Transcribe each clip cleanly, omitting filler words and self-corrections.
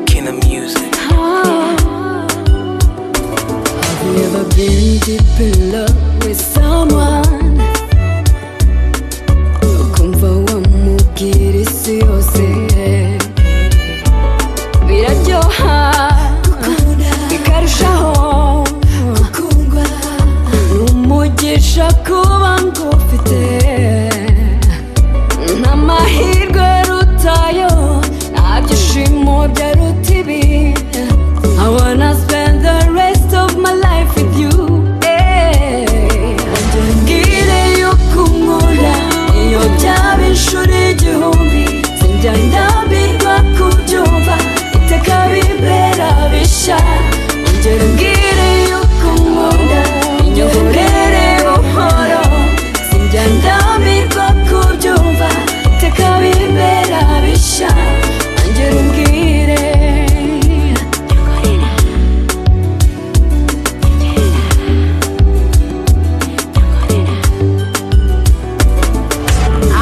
King of music. I've never been deep in love with someone. Ukumva wamubwira isi yose biraryoha bikarushaho n'umugisha kuba ngufite n'amahirwe rutayo nta byishimo byaruta ibi. I wanna spend the rest of my life with you, yeah. Mbwire yuko unkunda iyo byaba inshuro 1000 sinjya ndambirwa kubyumva iteka bibera bishya. Ongera umbwire yuko unkunda inyongorere buhoro sinjya ndambirwa kubyumva iteka bibera bishya. Ongera umbwire.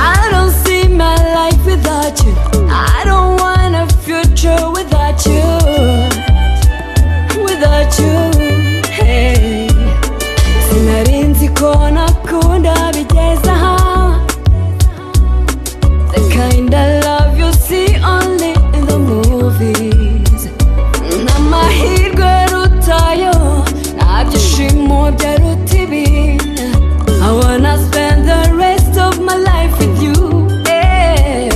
I don't see my life without you. I don't want a future without you. Without you. Hey. Sinari nzi ko nakunda bigeze aha. The kind of love you see only in the movies. N'amahirwe rutayo, nta byishimo byaruta ibi. I wanna spend the rest of my life with you. Yeah.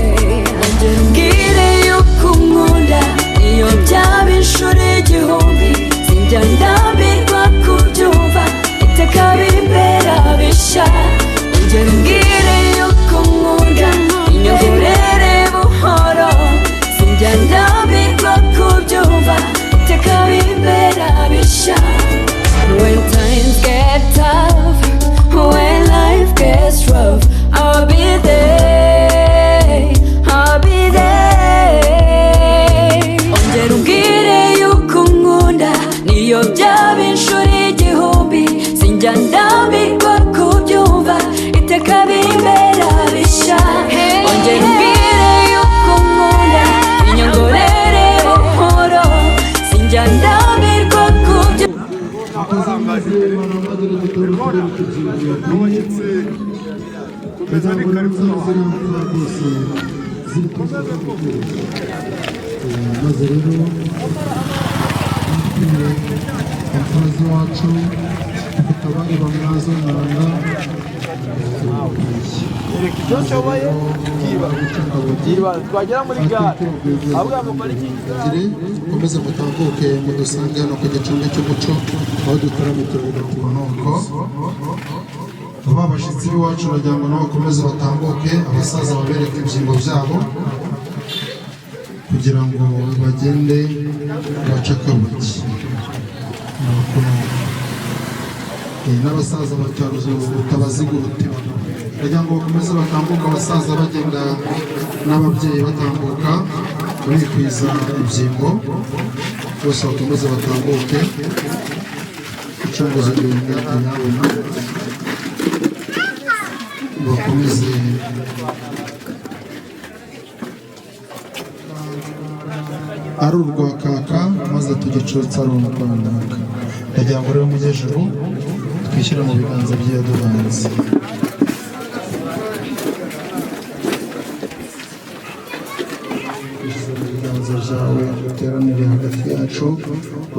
Ongera umbwire yuko unkunda iyo byaba inshuro 1000 sinjya ndambirwa kubyumva iteka bibera bishya. Ongera umbwire yuko unkunda inyongorere buhoro sinjya ndambirwa kubyumva iteka bibera bishya. When times get tough, when life gets rough, I'll be there, I'll be there. Ongera umbwire yuko unkunda niyo byaba inshuro 1000 sinjya ndambirwa kubyumva iteka bibera bishya. Ongera umbwire yuko unkunda inyongorere buhoro sinjya ndambirwa kubyumva. Kugira ngo rero ziriya mfura rwose ziri maze rero imfura z'iwacu dufite abari bamwazo nyaranga. Reka icyo nshoboye byiba twagera muri gare avuga ngo parikingi. Gire mukomeze mutambuke mudusange hano ku gicumbi cy'umuco aho dutaramira nuko aba bashyitsi b'iwacu bagira ngo nabo bakomeze batambuke abasaza babereke ibyimbo byabo kugira ngo bagende bace akabuki. Nuko n'abasaza bacyaruza utabazigurutima bagira ngo bakomeze batambuke abasaza bagenda n'ababyeyi batambuka bikwiza ibyimbo bose bakomeze batambuke icunguzo ry'umwete nyabona bakomeze ari urwakaka maze tugicutsa ari urwanaka. Ndagira ngo rero mujye ejuru twishyire mu biganza by'iyaduhanze. Dushyize mu biganza byawe uteranire hagati yacu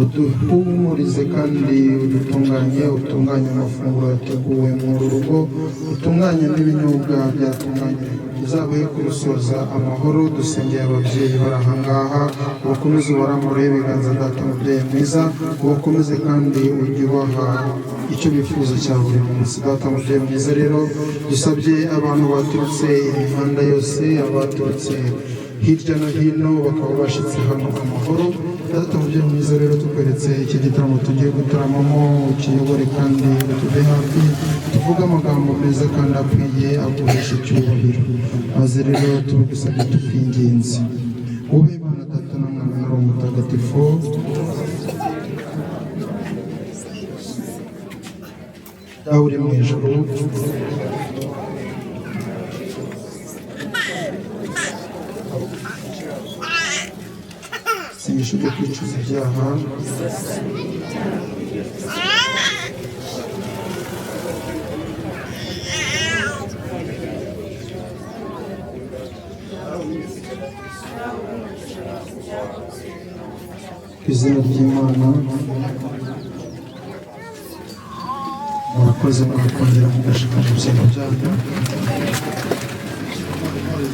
uduhumurize kandi udutunganye utunganye amafunguro yateguwe muri uru rugo utunganye n'ibinyobwa byatunganye uzabahe kurusoza amahoro. Dusengeye ababyeyi bari aha ngaha ubakomeze ubaramure ibiganza data mubyeyi mwiza ubakomeze kandi ujye ubaha icyo bifuza cya buri munsi data mubyeyi mwiza. Rero dusabye abantu baturutse imihanda yose abaturutse hirya no hino bakaba bashyitse hano amahoro data mubyeyi mwiza. Rero tukweretse iki gitaramo tugiye gutaramamo ukiyobore kandi utube hafi tuvuge amagambo meza kandi akwiye aguhesha icyubahiro maze rero tubigusabye tukwinginze ube Imana data na mwana na Roho Mutagatifu. Dawe uri mu ijuru. Isengesho ryo kwicuza ibyaha. Ku izina ry'Imana, murakoze, mwakongera mugashika mu byimbo byanyu.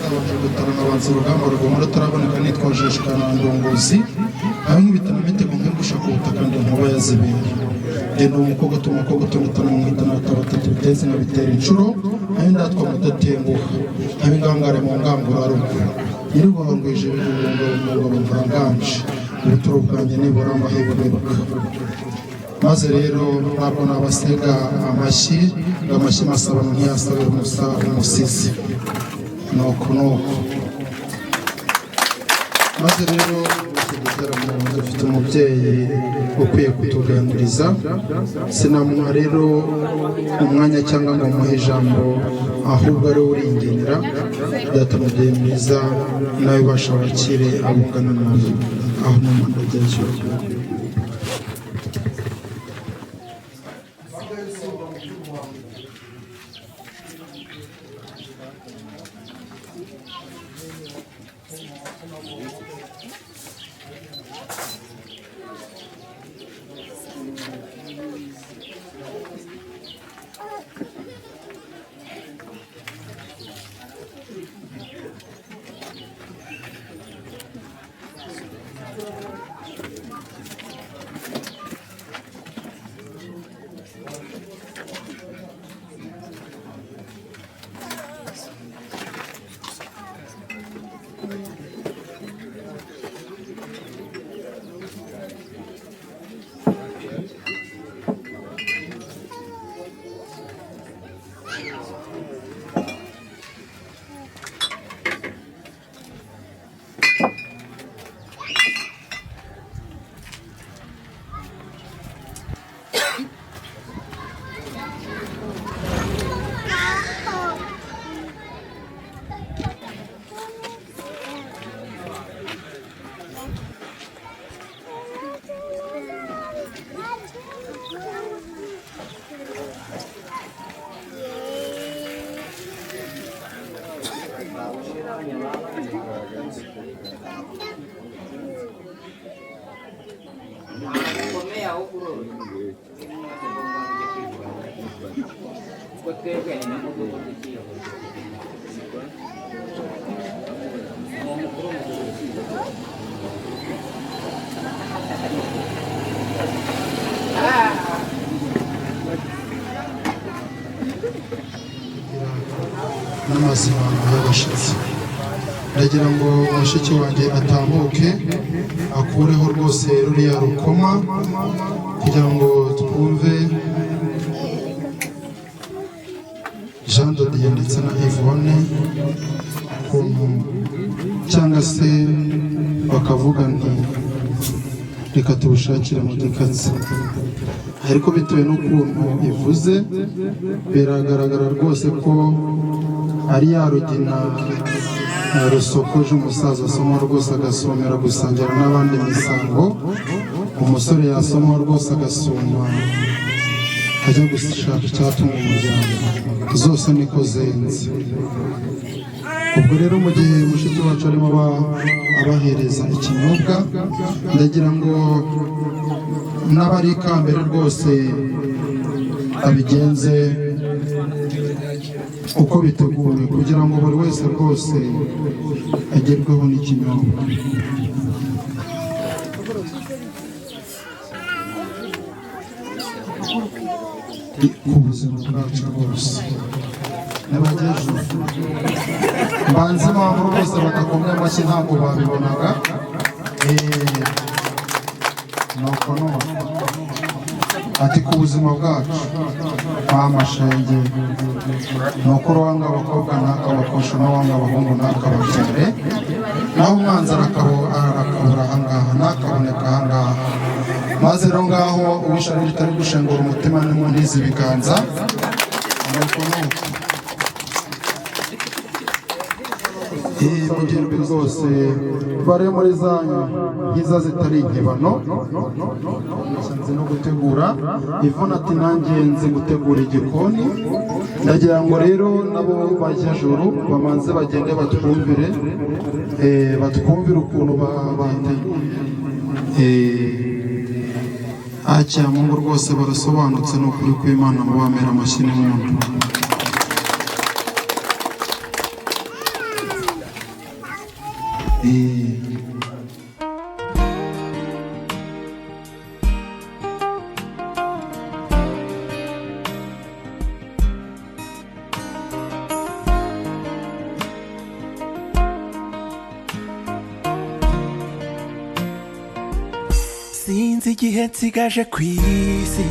Zabanje gutarama abanza urugamba rugoma rutaraboneka, nitwaje na ndongozi aho nkubitana imitego nkigusha ku butaka, ndi inkuba ya zibiri, ngenda umukobwa utuma umukobwa utunutana mu mwitana batatu biteze nkabitera inshuro, aho ndatwa mudatenguha, aho ingangare mu ngangurarugo, nyir'ubuhangwije ibihunga mu ngabo nganje, ubuturo bwanjye nibura mbahe buberuka. Maze rero ntabwo nabasiga amashyi, ngo amashyi masabano ntiyasabira umusa umusizi. Nuko nuko maze rero iki gitaramo dufite umubyeyi ukwiye kutuganiriza. Sinamuha rero umwanya cyangwa ngo muhe ijambo, ahubwo ari we uringenera. Data mubyeyi mwiza, nawe ubasha wakire abungana nawe aho mu ndagezwe. N'amazima y'abashyitsi, ndagira ngo mushiki wanjye atambuke akureho rwose ruriya rukoma kugira ngo twumve Jean de Dieu ndetse na Yvonne ukuntu, cyangwa se bakavuga nti reka tubushakire mu gikatsi. Ariko bitewe n'ukuntu ivuze, biragaragara rwose ko ari ya rugina rusokoje umusaza asoma rwose agasomera gusangira n'abandi imisango, umusore yasoma rwose agasoma ajya gushaka icyatunga umuryango, zose niko zenze. Ubwo rero mu gihe mushiki wacu arimo abahereza ikinyobwa, ndagira ngo n'abari ikambere rwose abigenze uko biteguwe kugira ngo buri wese rwose agerweho n'ikinyobwa. Ku buzima bwacu bwose n'abagejeje mbanze impamvu rwose badakomye amashyi ntabwo babibonaga. Nuko none ati ku buzima bwacu mama shenge, nuko uruwanga abakobwa ntakabakosha, n'uwanga abahungu ntakababyare, naho umwanzi arakabura ahangaha ntakaboneka ahangaha. Maze rero ngaho uwishari ritari gushengura umutima nimuntize ibiganza. Nuko nuko. Mugirwe rwose bare muri za nkiza zitari inkebano. Nzi no gutegura. Ivuna ati nanjye nzi gutegura igikoni. Ndagira ngo rero nabo bajya juru bamanze bagende batwumvire, batwumvire ukuntu bateguye. Mungu rwose barasobanutse, ni ukuri kw'Imana, mu bamera amashyi n'impundu. Sinzi igihe nsigaje ku isi,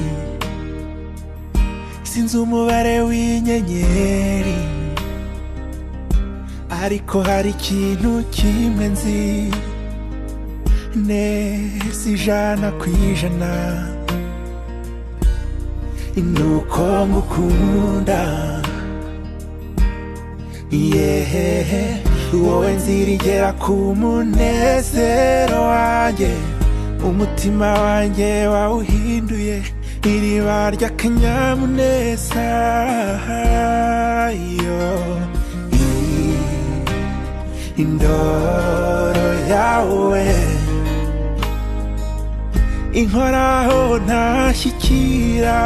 sinzi umubare w'inyenyeri, ariko hari ikintu kimwe nzi neza 100%, nuko ngukunda. Yehehe, wowe nzira igera ku munezero wanjye, umutima wanjye wawuhinduye iriba ry'akanyamuneza. Yo indoro yawe inkoraho ntashyikira,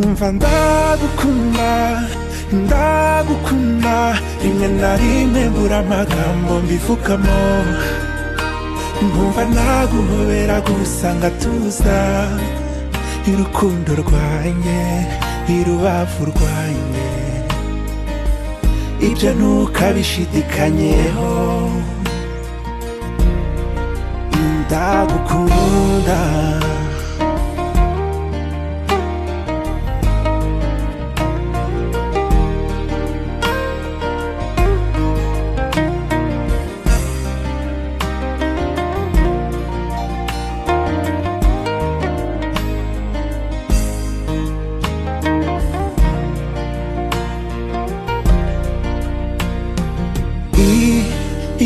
umva ndagukunda, ndagukunda, rimwe na rimwe mbura amagambo mbivugamo, nkumva naguhobera gusa ngatuza, urukundo rwanjye, irubavu rwanjye, ibyo ntukabishidikanyeho, ndagukunda.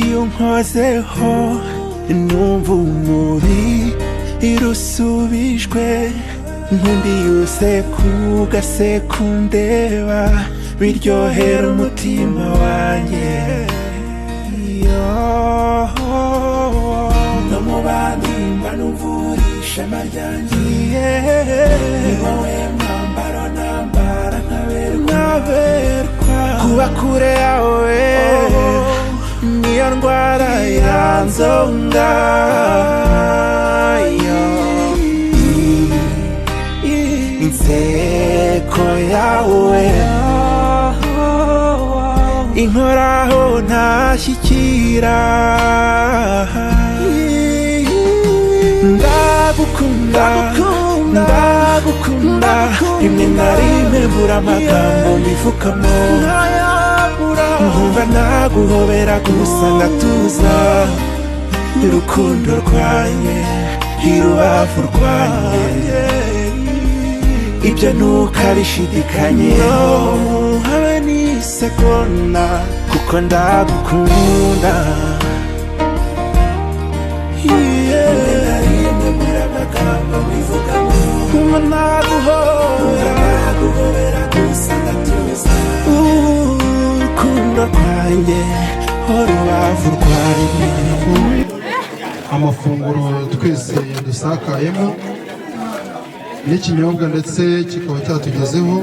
Iyo nkozeho numva umubiri irusubijwe, nkundi yose kugasekundeba biryohera umutima wanjye. No mu bandi mba numvura ishema ryanjye, ni wowe mwambaro nambara nkaberwa, kuba kure yawe niyo ndwara yanzonga. Inseko yawe inkoraho ntashyikira, ndagukunda, ndagukunda, rimwe na rimwe mbura amagambo mbivugamo, nkumva naguhobera gusa ngatuza, urukundo rwanjye, irubavu rwanjye, ibyo ntukabishidikanyeho, habe n'isegonda, kuko ndagukunda. Nkumva naguhobera gusa ngatuza, urukundo rwanjye, urubavu rwanjye. Amafunguro twese yadusakayemo n'ikinyobwa ndetse kikaba cyatugezeho,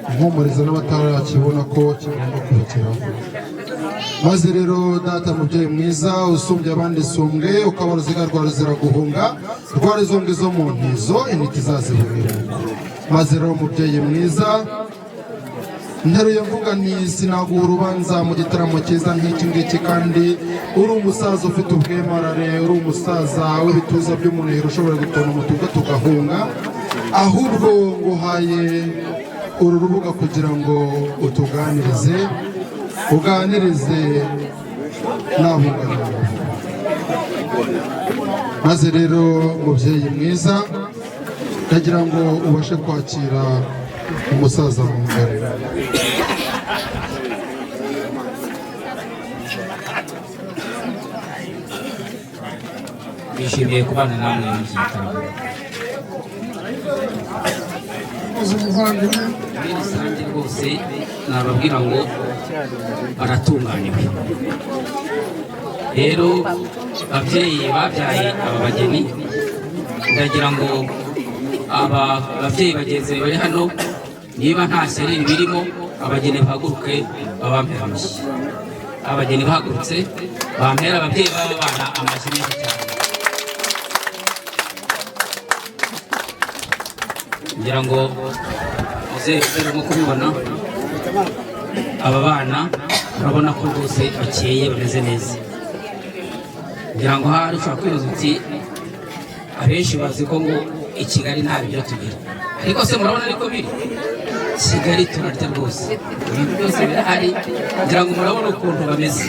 impumuriza n'abatarakibona ko kigomba kubageraho. Maze rero data mubyeyi mwiza usumbye abandi isumbwe, ukaba uruziga rwa ruzira guhunga, rwa ruzonga izo mu ntizo intiti zazibubira. Maze rero mubyeyi mwiza, nteruye mvuga nti sinaguha urubanza mu gitaramo cyiza nk'iki ngiki, kandi uri umusaza ufite ubwemarare, uri umusaza w'ibituza by'umunihiro ushobora gutona umutuga tugahunga, ahubwo nguhaye uru rubuga kugira ngo utuganirize, uganirize n'abunganira. Maze rero mubyeyi mwiza, ndagira ngo ubashe kwakira Umusaza mu ngano. Bishimiye kubana namwe muri iki gitaramo. Muri rusange rwose nababwira ngo baratunganiwe. Rero babyeyi babyaye aba bageni, ndagira ngo aba babyeyi bagenzi bari hano, niba nta shyari birimo, abageni bahaguruke babampere amashyi. Abageni bahagurutse bampera ababyeyi b'aba bana amashyi menshi cyane. Ngira ngo muzehe urimo kubibona, aba bana urabona ko rwose bakeye, bameze neza. Ngira ngo hari ushobora kwibaza uti abenshi bazi ko ngo i Kigali nta biryo tugira, ariko se murabona ariko biri Kigali turarya rwose, ibintu byose birahari. Ngira ngo murabona ukuntu bameze,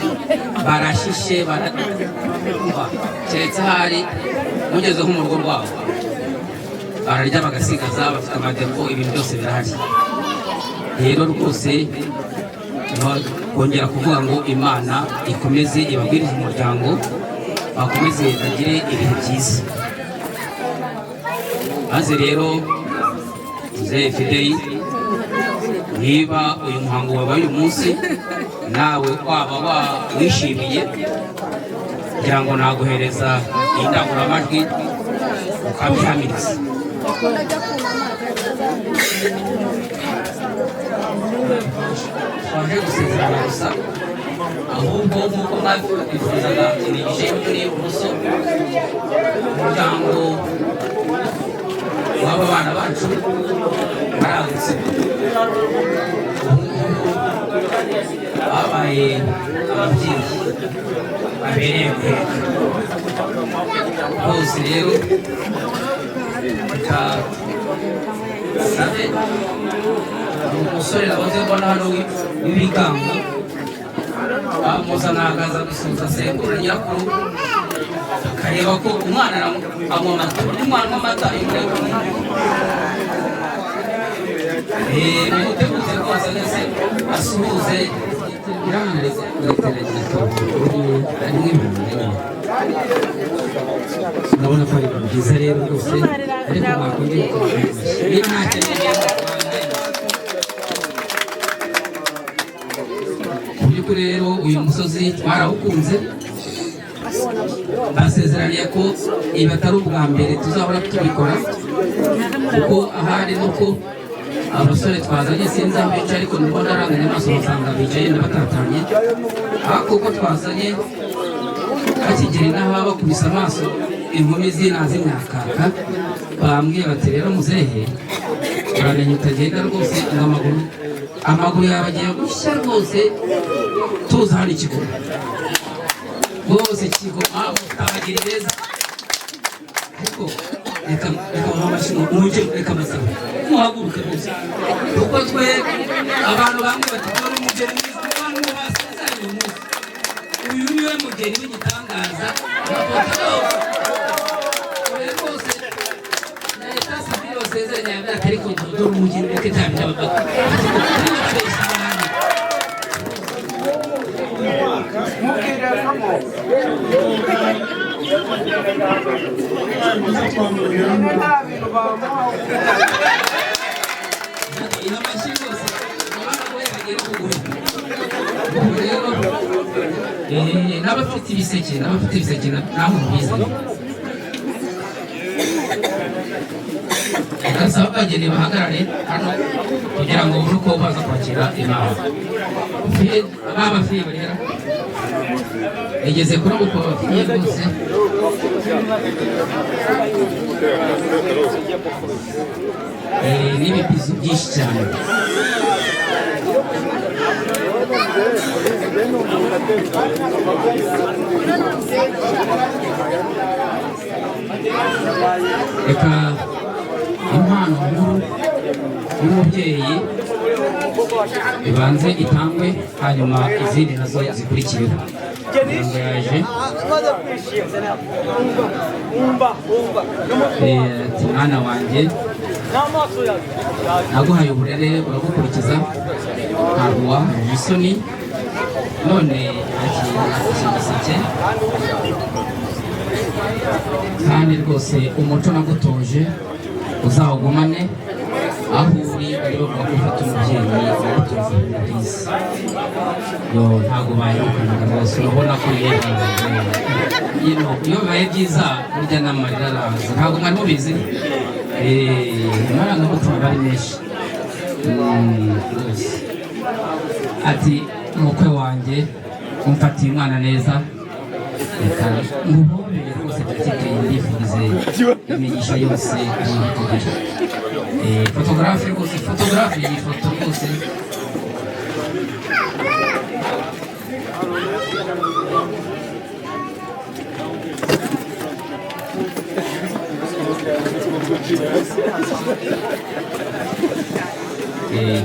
barashishe, barumva, keretse ahari mugeze nko mu rugo rwabo bararya bagasigaza, bafite amadepo, ibintu byose birahari. Rero rwose kongera kuvuga ngo Imana ikomeze ibagwirize umuryango, bakomeze bagire ibihe byiza. Maze rero Muzehe Fideli, niba uyu muhango wabaye uyu munsi nawe waba wishimiye, kugira ngo naguhereza iyi ndangururamajwi ukabihamiriza. Twaje gusezerana gusa, ahubwo nk'uko mwabyifuzaga imigisha y'uburyo n'ibumoso, umuryango w'aba bana bacu baragutse, ubu ngubu babaye ababyeyi babereye guheka bose. Rero reka sabe umusore nahoze mbona hano w'ibigango, bamuzana akaza gusuhuza sekuru na nyirakuru, akareba ko umwana anywa amata. Burya umwana anywa amata iyo umureba muteguze rwose ndetse asuhuze. Urabona ko ari ibintu byiza rero rwose, ariko mwakongera niba nta kintu. Mu by'ukuri rero uyu musozi twarawukunze, basezeraniye ko ibi atari ubwa mbere tuzahora tubikora, kuko ahari nuko abasore twazanye sinzi aho bicaye, ariko nubwo ndaranganya amaso basanga bicaye batatanye, ariko uko twazanye bakigera inaha bakubise amaso inkumi z'inaha z'imyakaka, bambwiye bati rero muzehe uramenya utagenda rwose ngo amaguru yawe agiye gushya rwose, tuza hano i Kigoma rwose, Kigoma abageni beza. Ariko reka amashyi mwongere, reka amasaha muhaguruke rwose, kuko twe abantu bamwe bati dore umugeni mwiza, abantu basezeranye uyu munsi, uyu niwe mugeni w'igitangaza. Dore rwose na leta sivile basezeranye yambere ati ariko dore umugeni, reka ntabyo abagabo ntibabeshye abantu. Amashyi rwose urabona ko yagiye kugura. Ubu rero n'abafite ibiseke, n'abafite ibiseke namwe mubizane, ndasaba abageni bahagarare hano kugira ngo babone uko baza kwakira impano. Ba bafiye barera igeze kuri uko bafiye rwose. N'ibibizu byinshi cyane. Reka impano nkuru y'umubyeyi ibanze itangwe, hanyuma izindi nazo zikurikireho. Kugira ngo yaje ati mwana wanjye. Naguhaye uburere uragukurikiza, ntabwo wahaye isoni. None akira iki giseke, kandi rwose umuco nagutoje uzawugumane aho uri. Bari bavuga ko ufite umubyeyi wagutoje ibintu byiza. Yo, ntabwo bayirukanaga rwose. Urabona ko iyo bibaye byiza burya n'amarira araza. Ntabwo mwari mubizi? Amarangamutima aba ari menshi rwose. Ati: "Umukwe wanjye umfatiye umwana neza, reka nguhobere rwose byakiteye, ndifurize imigisha yose kugira." Photographe rwose, photographe iyi foto rwose.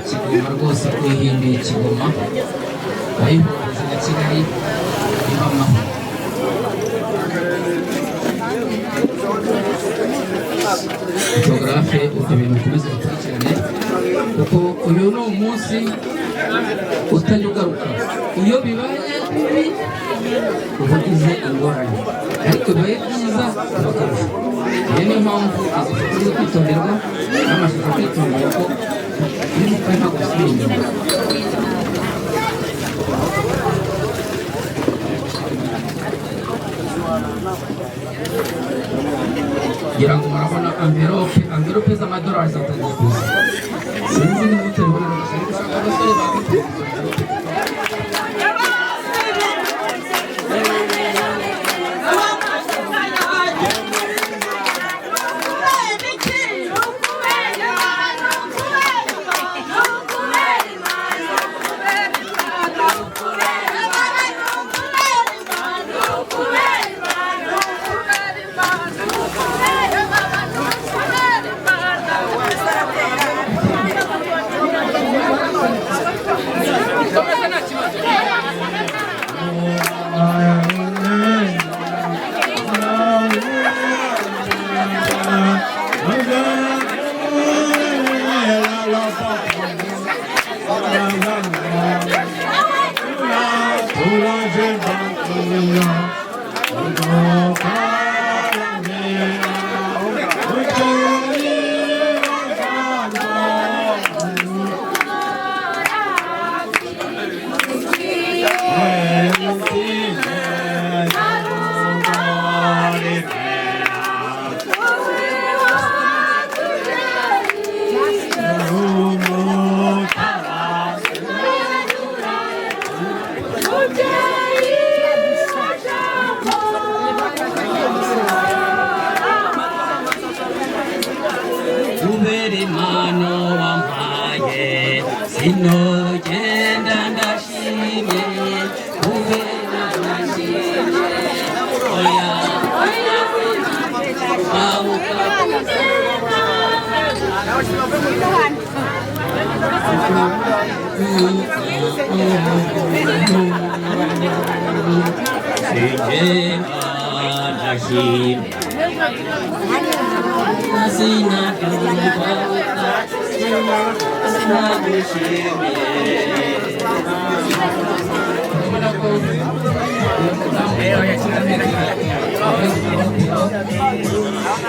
Kigoma rwose, kuyihinduye Kigoma, wayihuje na Kigali iba amahoro. Photographe, ibyo bintu ukomeze ukurikirane, kuko uyu ni umunsi utajya ugaruka. Iyo bibaye bibi uba ugize ingorane, ariko bibaye byiza biba akarusho. Iyo niyo mpamvu izi foto zo kwitonderwa n'amashusho kwitonderwa, ko iyo umukwe ntabwo usubira inyuma. Ngira ngo murabona envelope z'amadolari zatangiye kuza. Sinzi niba utabibona rwose, ariko ushaka abasore bakwitonda izo envelope. Kubera impano wampaye sinogenda, ndashimye kubera, ndashimye. Oya oya, babuka. Singenda, ndashimye. Sinabyumva, sinagushimiye. Urabona ko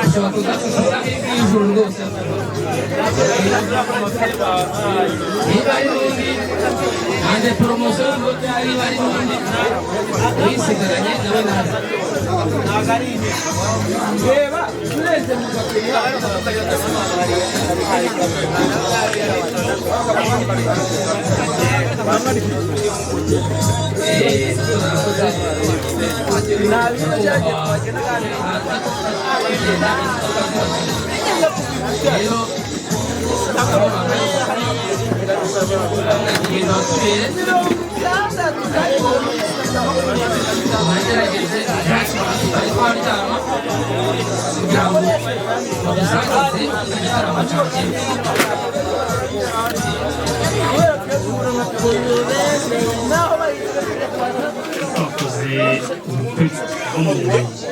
ushobora kuzakuza ijuru rwose. Niba ari n'undi nanjye poromosiyo, niba ari n'undi uyisigaranye nawe naza. Reba turenze mu gakiriya. Rero ibintu wasubiye nagerageje tutari twaryama kugira ngo badusangize igitaramo cyanjye. Twakoze ubukwe bwo mu murenge.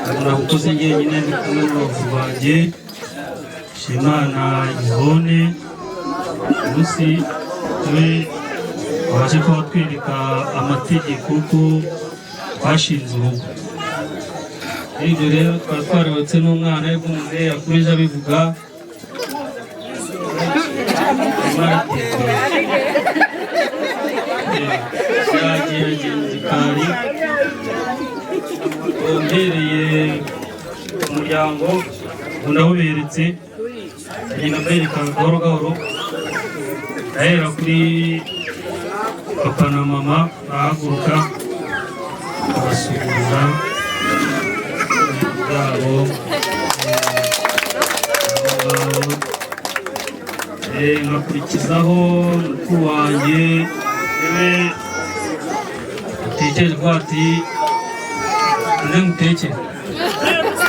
Ntabwo nabukoze njyenyine, ndi kumwe n'urubavu rwanjye. Shimana Yvonne umunsi we waje kuba twereka amategeko ko twashinze urugo. Ibyo rero twari twarubatse n'umwana w'umwe yakomeje abivuga yagiye agenda igikari wongereye umuryango unawuberetse agenda ambereka gahoro gahoro ahera kuri papa na mama bahaguruka abasuhuza bwabo nkakurikizaho mukuru wanjye niwe utekereje ko ati nze ngutekere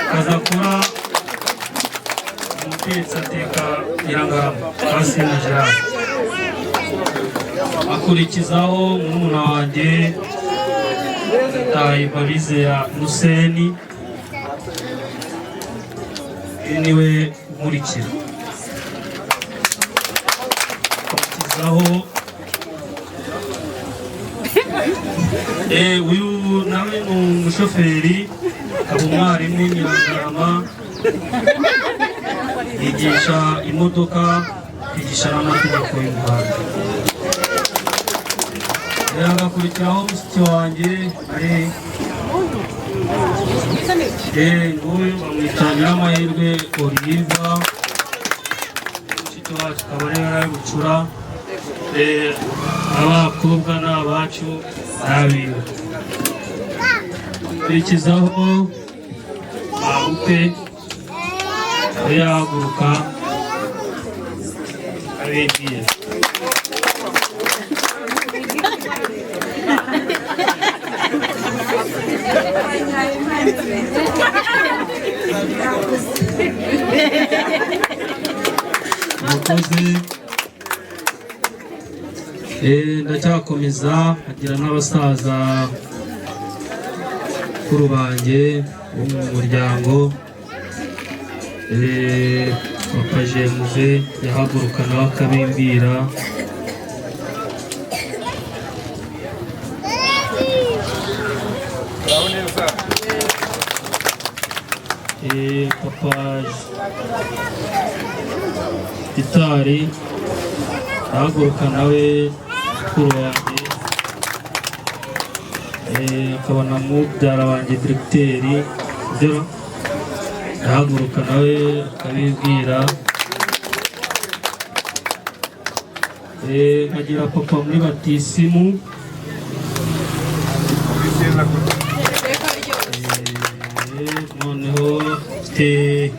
akaza kuba umutetsi ateka nyirangarama hasi na Gerard. Akurikizaho murumuna wanjye Tayibabize ya Museni niwe nkurikira. Akurikizaho uyu nawe ni umushoferi akaba umwarimu Nyirangarama yigisha imodoka yigisha n'amategeko y'umuhanda. Agakurikiraho mushiki wanjye ari nguyu bamwita Nyiramahirwe Oliva mushiki wacu akaba ari we bucura. Abakobwa ni abacu n'abiwe. Kurikizaho mabukwe yahaguruka abigiye. Murakoze. Ndacyakomeza agira n'abasaza bakuru banjye bo mu muryango. Papa Jemuve yahaguruka nawe akabimbwira. Papa Gitari ahaguruka nawe mukuru wanjye, akaba na mubyara wanjye diregiteri ahaguruka nawe akabibwira. Nkagira papa muri batisimu noneho mfite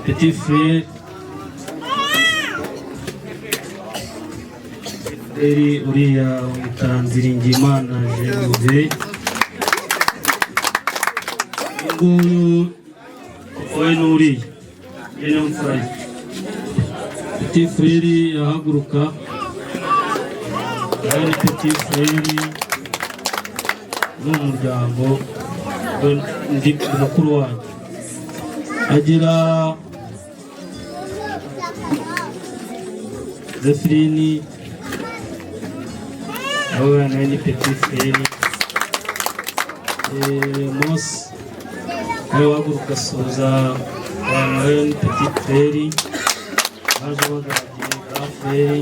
petit frere uriya wita Nziringiyimana Jemuve nguyu we n'uriya niyo mfura ye. Petit frere yahaguruka nawe ni petit frere n'umuryango ndi mukuru wanjye. Agira Zefirini nawe nawe ni petit frere. Mose nawe wahaguruka asuhuza abantu nawe ni petit frere baje bagaragiye grand frere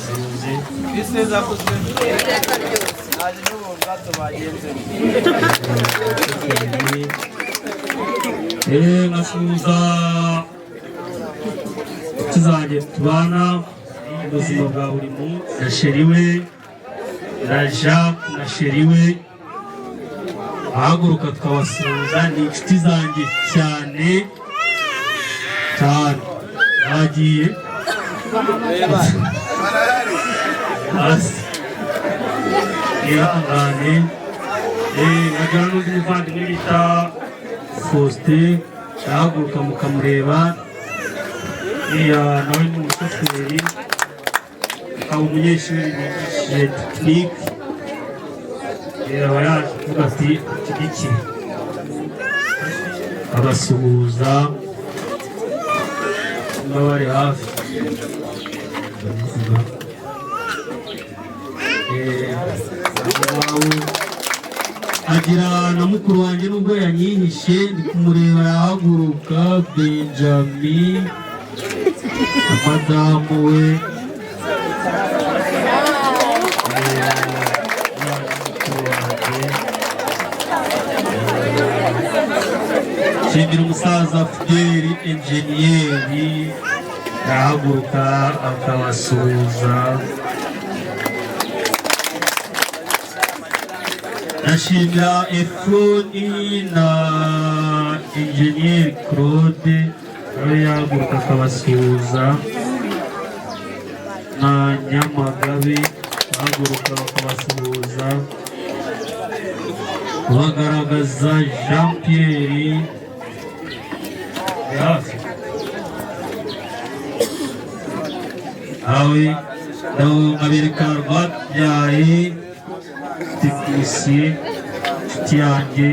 suhuze. Nkasuhuza inshuti zanjye tubana mu buzima bwa buri munsi na sheri we na Jacques na sheri we ahaguruka tukabasuhuza, ni inshuti zanjye cyane cyane bagiye hasi ihangane. Nkagira n'undi muvandimwe bita Faustin ahaguruka mukamureba, uriya nawe ni umushoferi akaba umunyeshuri wigishije tekinike, aba yaje kuvuga ati anshyigikire abasuhuza. Niba bari hafi ndavuga. Wawe agira na mukuru wanjye, nubwo yanyihishe ndi kumureba yahaguruka, Benjamin na madamu we. Mukuru wanjye, nshimira umusaza Fideli enjeniyeri, yahaguruka akabasuhuza. Ndashimira Efroni na enjeniyeri Claude, nawe yahaguruka akabasuhuza, na Nyamagabe bahaguruka bakabasuhuza. Bagaragaza Jean Pierre hafi nawe nkabereka Rwabyaye tekinisiye, inshuti yanjye,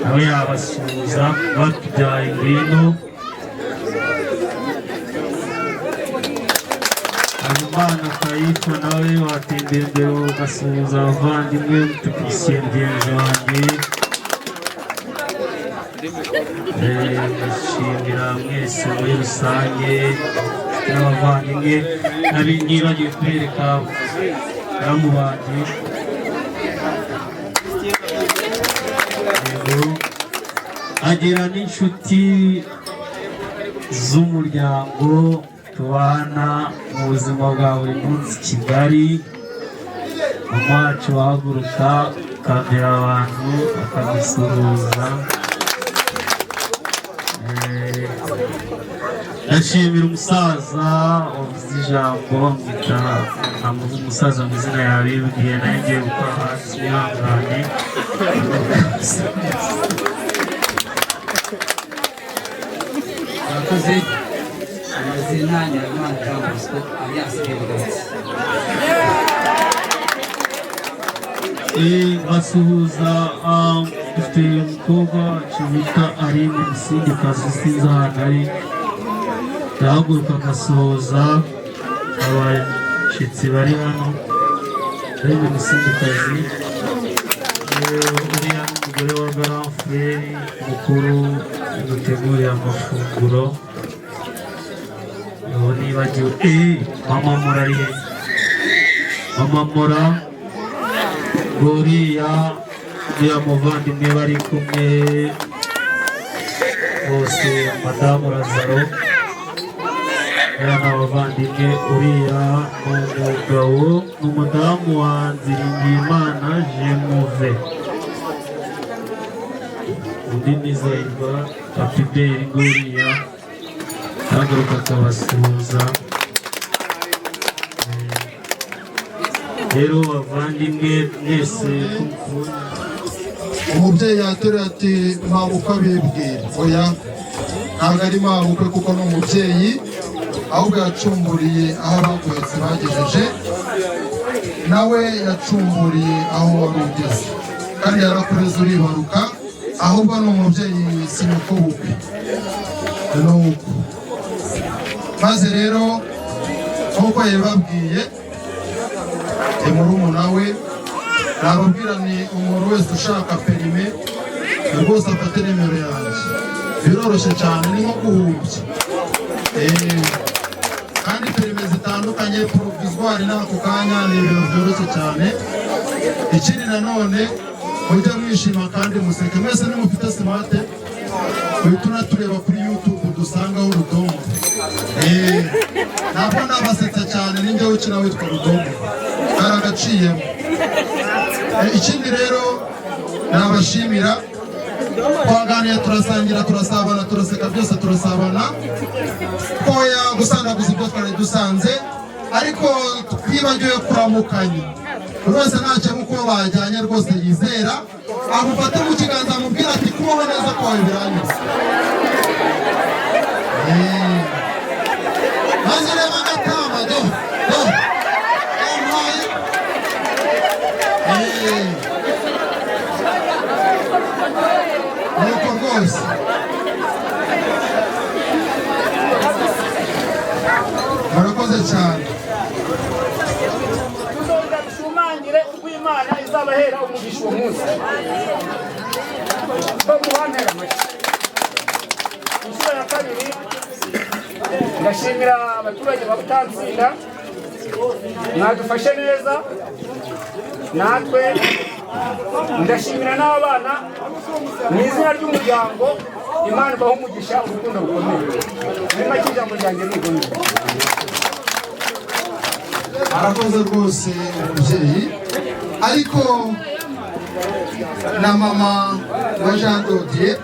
nawe yabasuhuza. Rwatubyaye, ngwino. Habimana Kayifa, nawe watembera imbere ugasuhuza abavandimwe, tekinisiye mugenzi wanjye. Ndashimira mwese muri rusange n'abavandimwe, nibagiwe kubereka baramu banjye. Yego, agira n'inshuti z'umuryango tubana mu buzima bwa buri munsi i Kigali. Mama wacu wahaguruka akambera abantu akadusuhuza. Ndashimira umusaza wavuze ijambo, bamwita, namuvuga umusaza mu izina yabibwiye, nawe ngiye gukora hasi, wihangane. Murakoze. Amazina Nyiramana Jean Bosco alias Birugatsi. Basuhuza. Dufite umukobwa wacu bita Aline Musingikazi, sinzi ahantu ari, yahaguruka agasuhuza abashyitsi bari hano. Aline Musingikazi, uriya n'umugore wa Garamfureri mukuru duteguriye amafunguro. Ubu nibagiwe mama Mora ari he? Mama Mora nguriya, uriya muvandimwe bari kumwe bose, madamu Lazaro, uriya ni abavandimwe. Uriya ni umugabo, ni umudamu wa Nziringiyimana Jemuve, undi ni Zayirwa Papiberi, nguriya ahaguruka akabasuhuza. Rero bavandimwe mwese ko mukunda Umubyeyi yateruye ati mabukwe abibwira. Oya, ntabwo ari mabukwe kuko ni umubyeyi, ahubwo yacumburiye aho abaguhetse bagejeje, nawe yacumburiye aho wari ugeze, kandi yarakureze uribaruka. Ahubwo ni umubyeyi, si nyokobukwe. Nuko maze rero nk'uko yabibabwiye, ni murumuna we. Nababwira ni umuntu wese ushaka perime rwose afate nimero yanjye, biroroshye cyane, ni nko guhumbya. Kandi perime zitandukanye, provisoire n'ako kanya, ni ibintu byoroshye cyane. Ikindi nanone, mujye mwishima kandi museke mwese. Nimufite smart, uhita unatureba kuri YouTube, dusangaho Rudomo. Ntabwo nabasetsa cyane, ninjye ukina witwa Rudomo, hari agaciyemo. Ikindi rero nabashimira, twaganiriye, turasangira, turasabana, turaseka, byose turasabana, twoya gusandaguza ibyo twari dusanze, ariko twibagiwe kuramukanya. Buri wese ntacyo uko bajyanye rwose yizera, amufate mu kiganza amubwira ati kubaho neza kwawe biranyuze. Maze urebe agatama do do yampaye. Nuko rwose. Cyane. Tuzongera dushumangire ubwo Imana izabahera umugisha uwo munsi ko muhantera amashyi. Inshuro ya kabiri, ndashimira abaturage ba Butansinda, mwadufashe neza. Natwe ndashimira n'abana mu izina ry'umuryango. Imana ibaha umugisha, urukundo rukomeye. Muri make, ijambo ryanjye ni urwo ngurwo. Arakoze rwose umubyeyi, ariko na mama wa Jean Dodier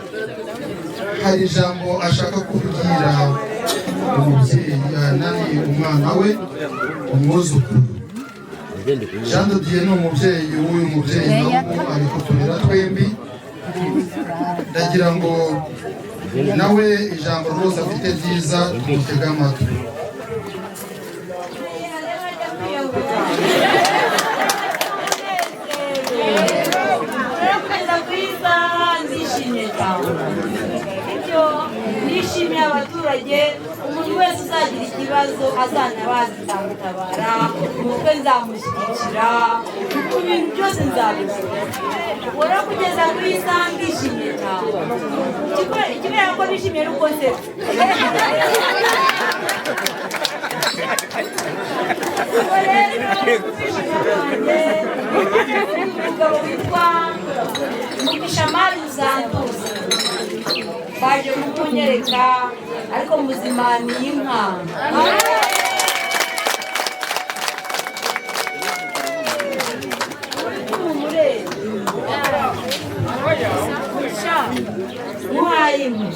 hari ijambo ashaka kubwira umubyeyi, nani, umwana we, umwuzukuru. Jean Dodier ni umubyeyi w'uyu mubyeyi, nawe ari kuturera twembi. Ndagira ngo nawe ijambo rwose afite ryiza tumutege amatwi. Kugeza ku isaha ndishimye cyane. Ibyo nishimiye, abaturage, umuntu wese uzagira ikibazo azanabaza, nzamutabara, umutwe nzamushyigikira ku bintu byose, nzabikora. Ubwo rero kugeza ku isaha ndishimye cyane. Ikibera ko nishimiye ni uko nseka. Ubwo rero kwishima kwanjye, umugabo witwa Mugishamari Uzanduza baje kukunyereka, ariko muzima ni inka. Uri Mugisha, muhaye inka.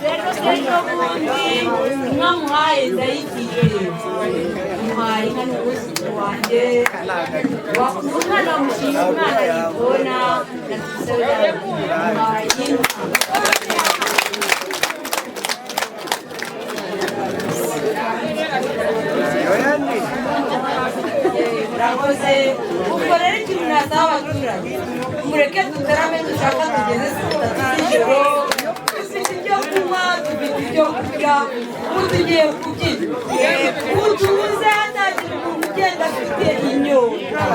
Rero ejo bundi inka muhaye ndayifite, muhaye inka ni umwuzukuru wanjye. Umwana mushinga umwana yibona muhaye inka. Murakoze. Ubwo rero ikintu nasaba abaturage, mureke dutarame, dushaka tugeze saa 3 z'ijoro. Dufite ibyo kunywa, dufite ibyo kurya, ubu tugiye kubyina. Ubu tubuze hatagira umuntu ugenda afite inyota.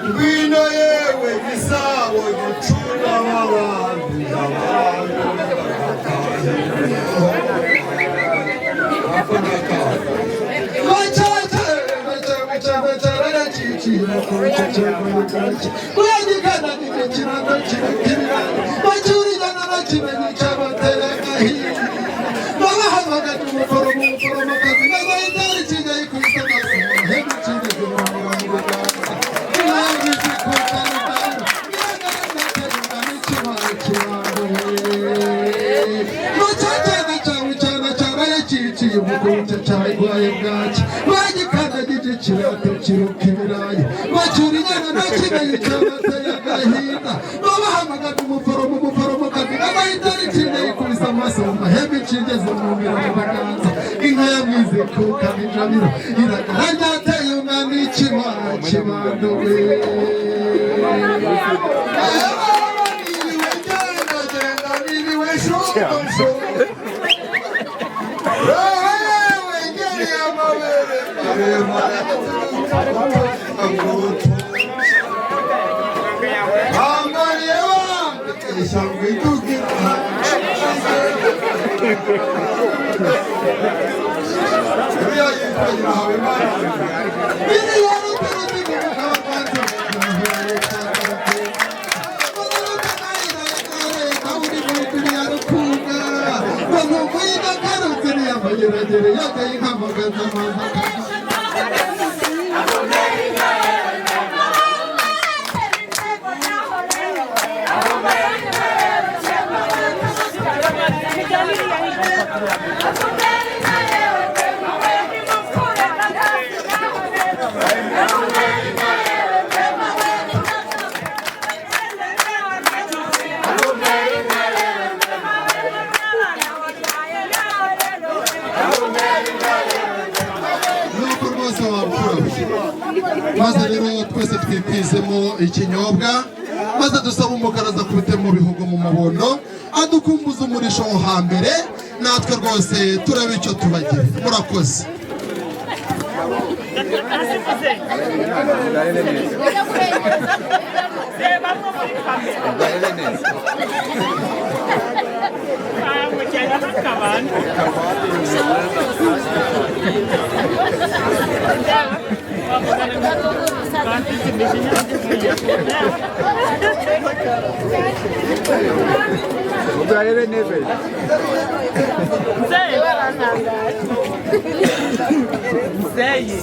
Ngwino yewe gisabo gicura abantu abantu. Inka yamwize kuka ijabiro iragara ryateye umwana ikibando we. Rwose wabukura. Maze rero twese twikwizemo ikinyobwa, maze dusaba umukaraza kubite mu bihugu mu mubondo, adukumbuza umurisho wo hambere, natwe rwose turebe icyo tubagira. Murakoze. Urarebe neza. Mzeyi.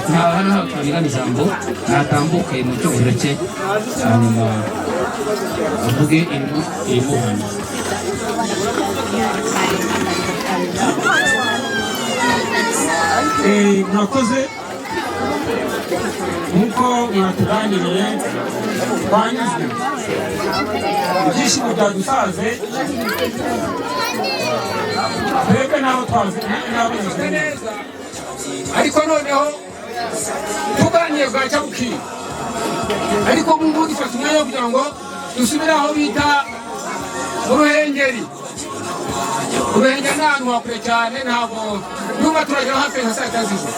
Hano ntabwo twabigana ijambo, natambuke mu cyubahiro cye, hanyuma avuge ibimuhana. Murakoze. Nk'uko mwatuganiriye, twanyuzwe, ibyishimo byadusaze twebwe n'abo twanyuzwe neza. Ariko noneho tuganiriye bwacya bukira, ariko ubu ngubu dufata umwanya wo kugira ngo dusubire aho bita mu Ruhengeri. Ruhengeri ni ahantu hakure cyane, ntabwo n'ubu turagera hafi nka saa 6 z'ijoro.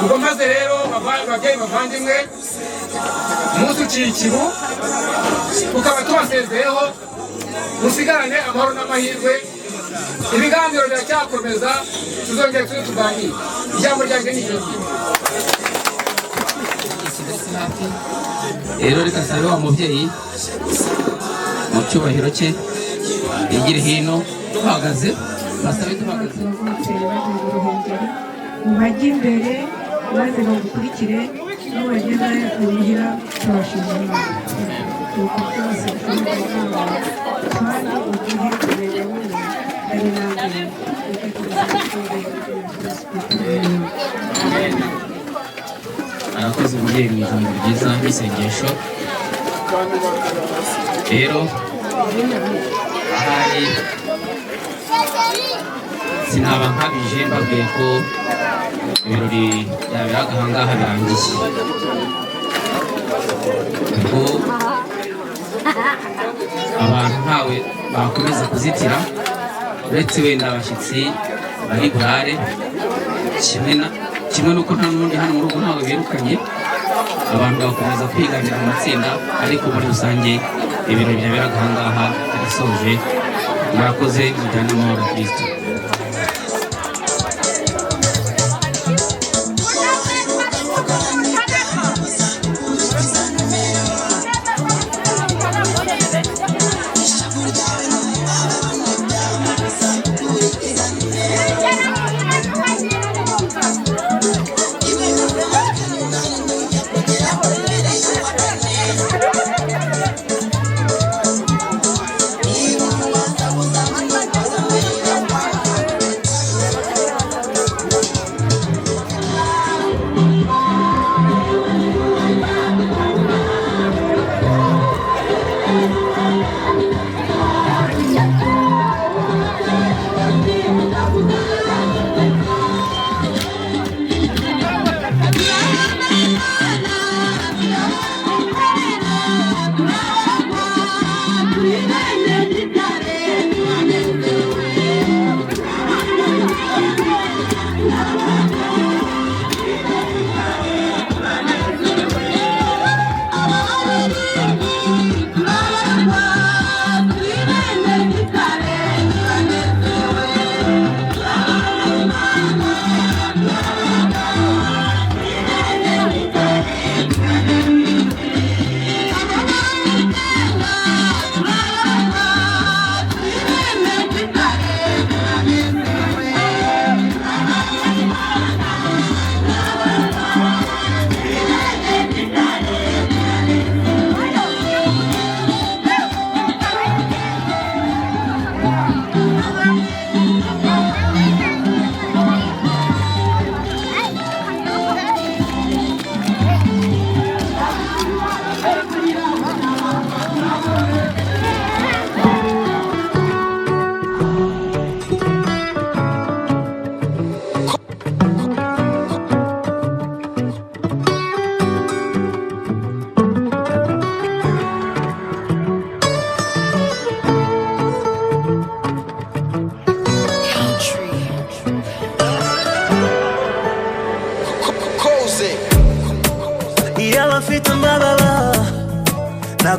Ubwo maze rero babyeyi bavandimwe, umunsi uciye ikibu, tukaba tubasezeyeho, musigarane amahoro n'amahirwe. Ibiganiro biracyakomeza, tuzongera tuze tuganire. Ijambo ryanjye ni iryo ngiryo. Rero reka sabe wa mubyeyi mu cyubahiro cye yigire hino, duhagaze, basabe duhagaze. Mubajye imbere maze bagukurikire, nubageza imuhira tubashimira Imana. Nuko byose kandi uduhe kumenya wowe ari nawe. Arakoze umubyeyi mu ijambo ryiza n'isengesho. Rero ahari sinaba nkabije mbabwiye ko ibirori byaberaga aha ngaha birangiye, ubwo abantu ntawe bakomeza kuzitira uretse wenda abashyitsi bari burare, kimwe n'uko nta n'undi hano mu rugo ntawe birukanye. Abantu bakomeza kwiganira mu matsinda, ariko muri rusange ibirori byaberaga aha ngaha birasoje. Murakoze, mujyane amahoro Kristo.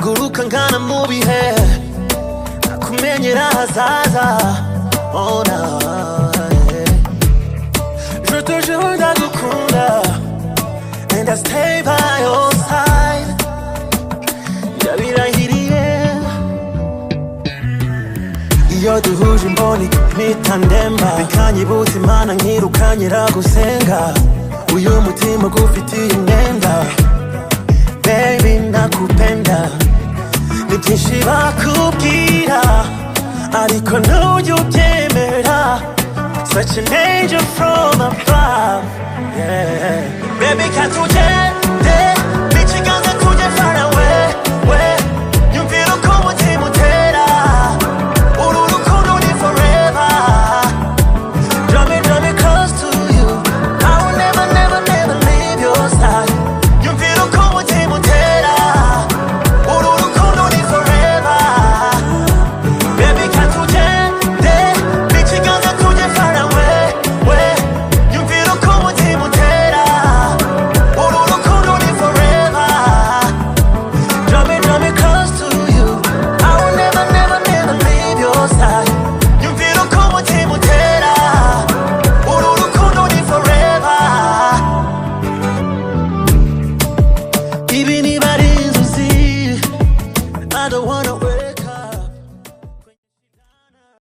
Nguruka ngana mu bihe, nakumenyera ahazaza. Oh, na, yeah. Je te jure, ndagukunda, and I stay by your side. Ndabirahiriye. Iyo duhuje imboni mpita ndemba, bikanyibutsa Imana, nkirukanyira gusenga. Uyu mutima gufitiye imyenda. Baby, nakupenda. Ni byinshi bakubwira, ariko ntujya ubyemera. Such an angel from above, yeah. Baby, katugende.